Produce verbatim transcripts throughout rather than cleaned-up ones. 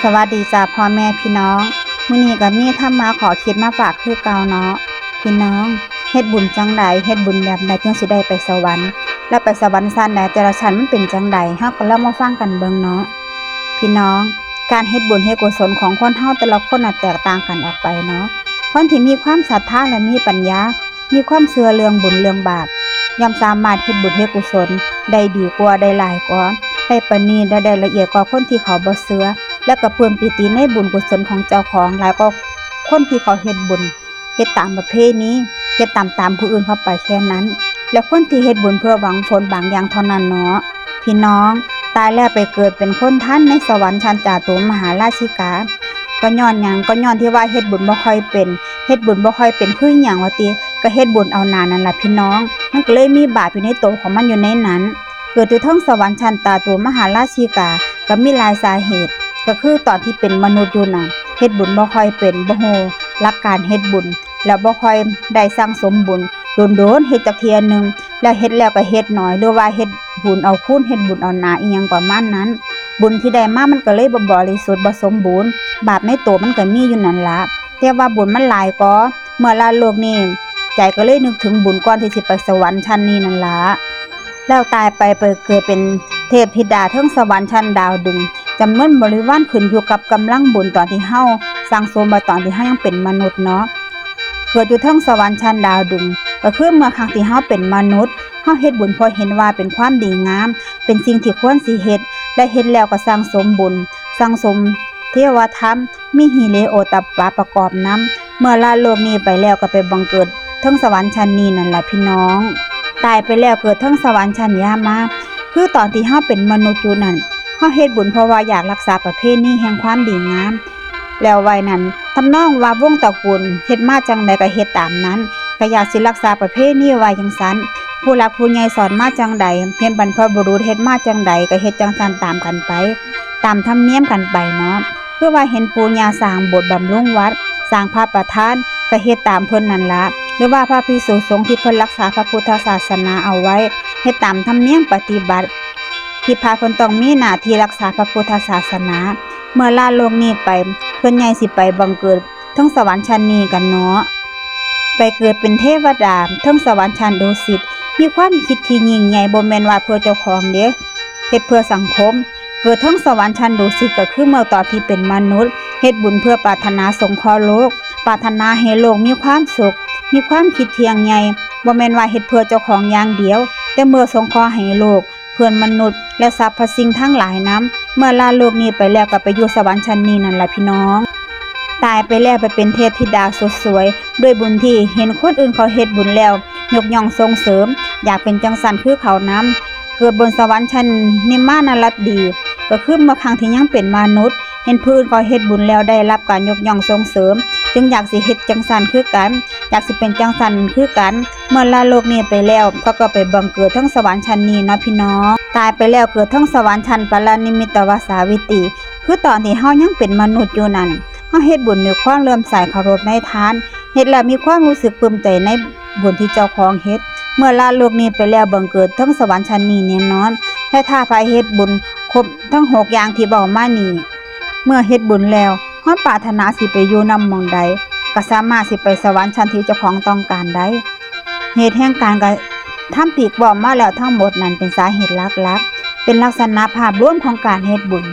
สวัสดีจ้าพ่อแม่พี่น้อง มื้อนี้ก็มีธรรมะข้อคิดมาฝากคือเก่าเนาะ พี่น้อง เฮ็ดบุญจั่งใด เฮ็ดบุญแบบใดจึงสิได้ไปสวรรค์ แล้วไปสวรรค์ชั้นใด แต่ละชั้นมันเป็นจั่งใด เฮาก็ลองมาฟังกันเบิ่งเนาะ พี่น้อง การเฮ็ดบุญเฮ็ดกุศลของคนเฮาแต่ละคนน่ะแตกต่างกันออกไปเนาะ คนที่มีความศรัทธาและมีปัญญา มีความเชื่อเรื่องบุญเรื่องบาป ย่อมสามารถเฮ็ดบุญเฮ็ดกุศลได้ดีกว่า ได้หลายกว่า ได้ประณีตและได้ละเอียดกว่าคนที่เขาบ่เชื่อ และก็ปลื้มปีติในบุญกุศลของเจ้าของหลายกว่าคนที่เขาเฮ็ดบุญ เฮ็ดตามประเพณี เฮ็ดตามตามผู้อื่นเขาไปแค่นั้น และคนที่เฮ็ดบุญเพื่อหวังผลบางอย่างเท่านั้นเนาะ พี่น้อง ตายแล้วไปเกิดเป็นคนทันในสวรรค์ชั้นจาตุมหาราชิกา ก็ย้อนหยัง ก็ย้อนที่ว่าเฮ็ดบุญบ่ค่อยเป็น เฮ็ดบุญบ่ค่อยเป็นคือหยังวะติ ก็เฮ็ดบุญเอาหน้านั่นล่ะพี่น้อง มันก็เลยมีบาปอยู่ในโตของมันอยู่ในนั้น เกิดอยู่เทิงสวรรค์ชั้นจาตุมหาราชิกา ก็มีหลายสาเหตุ ก็คือตอนที่เป็นมนุษย์อยู่น่ะ เฮ็ดบุญบ่ค่อยเป็น บ่ฮู้หลักการเฮ็ดบุญ แล้วบ่ค่อยได้สั่งสมบุญ โดนๆ เฮ็ดจักเทื่อหนึ่ง แล้วเฮ็ดแล้วก็เฮ็ดน้อย หรือว่าเฮ็ดบุญเอาคูณ เฮ็ดบุญเอาหน้า อิหยังประมาณนั้น บุญที่ได้มามันก็เลยบ่บริสุทธิ์ บ่สมบูรณ์ บาปในโตมันก็มีอยู่นั่นล่ะ แต่ว่าบุญมันหลายกว่า เมื่อละโลกนี้ ใจก็เลยนึกถึงบุญก่อนที่สิไปสวรรค์ชั้นนี้นั่นล่ะ แล้วตายไปไปเกิดเป็นเทพธิดาเทิงสวรรค์ชั้นดาวดึงส์ จำนวนบริวารขึ้นอยู่กับกำลังบุญตอนที่เฮาสั่งสมไว้ตอนที่เฮายังเป็นมนุษย์เนาะ เกิดอยู่เทิงสวรรค์ชั้นดาวดึงส์ ก็คือเมื่อครั้งที่เฮาเป็นมนุษย์ เฮาเฮ็ดบุญเพราะเห็นว่าเป็นความดีงาม เป็นสิ่งที่ควรสิเฮ็ด และเฮ็ดแล้วก็สั่งสมบุญ สั่งสมเทวธรรม มีหิริโอตตัปปะประกอบนำ เมื่อละโลกนี้ไปแล้วก็ไปบังเกิดเทิงสวรรค์ชั้นนี้นั่นล่ะพี่น้อง ตายไปแล้วเกิดเทิงสวรรค์ชั้นยามา คือตอนที่เฮาเป็นมนุษย์อยู่นั่น เฮาเฮ็ดบุญเพราะว่าอยากรักษาประเพณีแห่งความดีงาม แล้วไว้นั่น ทำนองว่าวงศ์ตระกูลเฮ็ดมาจั่งใดก็เฮ็ดตามนั้น ก็อยากสิรักษาประเพณีไว้จั่งซั้น ผู้หลักผู้ใหญ่สอนมาจั่งใด เห็นบรรพบุรุษเฮ็ดมาจั่งใดก็เฮ็ดจั่งซั้นตามกันไป ตามธรรมเนียมกันไปเนาะ คือว่าเห็นปู่ย่าสร้างโบสถ์บำรุงวัด สร้างพระประธาน ก็เฮ็ดตามเพิ่นนั่นละ หรือว่าพระภิกษุสงฆ์ที่เพิ่นรักษาพระพุทธศาสนาเอาไว้ เฮ็ดตามธรรมเนียมปฏิบัติ ที่พระเพิ่นต้องมีหน้าที่รักษาพระพุทธศาสนา เมื่อละโลกนี้ไป เพิ่นใหญ่สิไปบังเกิดเทิงสวรรค์ชั้นนี้กันเนาะ ไปเกิดเป็นเทวดาเทิงสวรรค์ชั้นดุสิต มีความคิดที่ยิ่งใหญ่ บ่แม่นว่าเพื่อเจ้าของเด้ เฮ็ดเพื่อสังคม เกิดเทิงสวรรค์ชั้นดุสิตก็คือเมื่อตอนที่เป็นมนุษย์ เฮ็ดบุญเพื่อปรารถนาสงเคราะห์โลก ปรารถนาให้โลกมีความสุข มีความคิดที่ยิ่งใหญ่ บ่แม่นว่าเฮ็ดเพื่อเจ้าของอย่างเดียว แต่เพื่อสงเคราะห์ให้โลก เพื่อนมนุษย์ และสรรพสิ่งทั้งหลายนำ เมื่อละโลกนี้ไปแล้วก็ไปอยู่สวรรค์ชั้นนี้นั่นล่ะพี่น้อง ตายไปแล้วไปเป็นเทพธิดาสุดสวย ด้วยบุญที่เห็นคนอื่นเขาเฮ็ดบุญแล้ว ยกย่องส่งเสริม อยากเป็นจั่งซั้นคือเขานำ เกิดบนสวรรค์ชั้นนิมมานรดี ก็คือเมื่อครั้งที่ยังเป็นมนุษย์ เห็นผู้อื่นเขาเฮ็ดบุญแล้วได้รับการยกย่องส่งเสริม จึงอยากสิเฮ็ดจั่งซั้นคือกัน อยากสิเป็นจั่งซั้นคือกัน เมื่อละโลกนี้ไปแล้ว เขาก็ไปบังเกิดเทิงสวรรค์ชั้นนี้เนาะพี่น้อง ตายไปแล้วเกิดเทิงสวรรค์ชั้นปรนิมมิตวสาวิตรี คือตอนที่เฮายังเป็นมนุษย์อยู่นั่น เฮาเฮ็ดบุญด้วยความเลื่อมใสเคารพในทาน เฮ็ดแล้วมีความรู้สึกปลื้มใจในบุญที่เจ้าของเฮ็ด เมื่อละโลกนี้ไปแล้วบังเกิดเทิงสวรรค์ชั้นนี้แน่นอน และถ้าไผเฮ็ดบุญครบทั้งหกอย่างที่เว้ามานี้ เมื่อเฮ็ดบุญแล้ว ความปรารถนาสิไปอยู่นำหม่องใด ก็สามารถสิไปสวรรค์ชั้นที่เจ้าของต้องการได้ เหตุแห่งการกระทำที่เว้ามาแล้วทั้งหมดนั้นเป็นสาเหตุหลักๆ เป็นลักษณะภาพรวมของการเฮ็ดบุญ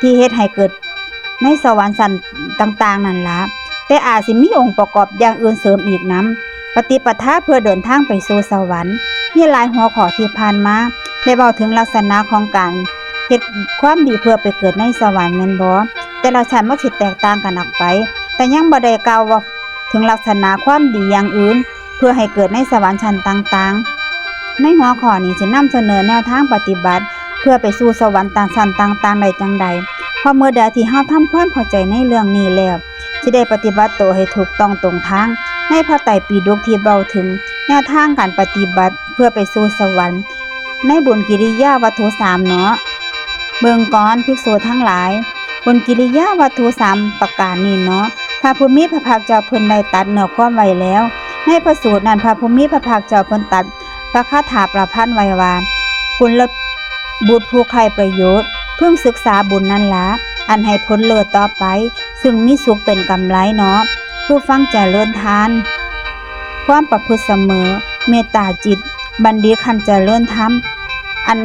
ที่เฮ็ดให้เกิดในสวรรค์ชั้นต่างๆ นั่นละ แต่อาจสิมีองค์ประกอบอย่างอื่นเสริมอีกนำ ปฏิปทาเพื่อเดินทางไปสู่สวรรค์ มีหลายหัวข้อที่ผ่านมา ได้เว้าถึงลักษณะของการเฮ็ดความดีเพื่อไปเกิดในสวรรค์แม่นบ่ แต่ละชั้นมันสิแตกต่างกันออกไป แต่ยังบ่ได้กล่าวว่าถึงลักษณะความดีอย่างอื่น เพื่อให้เกิดในสวรรค์ชั้นต่างๆ ในหัวข้อนี้สินำเสนอแนวทางปฏิบัติ เพื่อไปสู่สวรรค์ต่างชั้นต่างๆ ได้จั่งใด เพราะเมื่อใดที่เฮาทำความเข้าใจในเรื่องนี้แล้ว สิได้ปฏิบัติตัวให้ถูกต้องตรงทาง ในพระไตรปิฎกที่เว้าถึงแนวทางการปฏิบัติเพื่อไปสู่สวรรค์ ในบุญกิริยาวัตถุสามเนาะ เบิ่งก่อนภิกษุทั้งหลาย บุญกิริยาวัตถุสามประการนี้เนาะ พระผู้มีพระภาคเจ้าเพิ่นได้ตรัสเนื้อความไว้แล้ว ในพระสูตรนั้นพระผู้มีพระภาคเจ้าเพิ่นตรัสพระคาถาประพันธ์ไว้ว่า กุลบุตรผู้ใคร่ประโยชน์ พึงศึกษาบุญนั้นละ อันให้ผลเลิศต่อไป ซึ่งมีสุขเป็นกำไรเนาะ ผู้ฟังเจริญทาน ความประพฤติเสมอ เมตตาจิต บัณฑิตคันเจริญธรรม อัน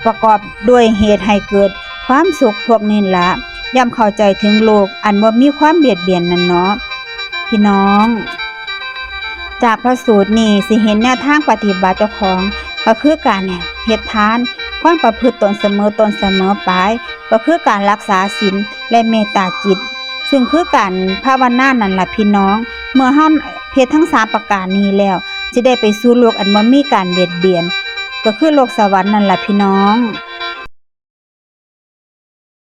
ประกอบด้วยเหตุให้เกิดความสุขพวกนี้ละ ย่อมเข้าใจถึงโลกอันบ่มีความเบียดเบียนนั่นเนาะ พี่น้อง จากพระสูตรนี้สิเห็นแนวทางปฏิบัติเจ้าของ ก็คือการเฮ็ดทาน ความประพฤติตนเสมอต้นเสมอปลาย ก็คือการรักษาศีลและเมตตาจิต ซึ่งคือการภาวนานั่นล่ะพี่น้อง เมื่อเฮาเฮ็ดทั้งสามประการนี้แล้ว สิได้ไปสู่โลกอันบ่มีการเบียดเบียน ก็คือโลกสวรรค์นั่นล่ะพี่น้อง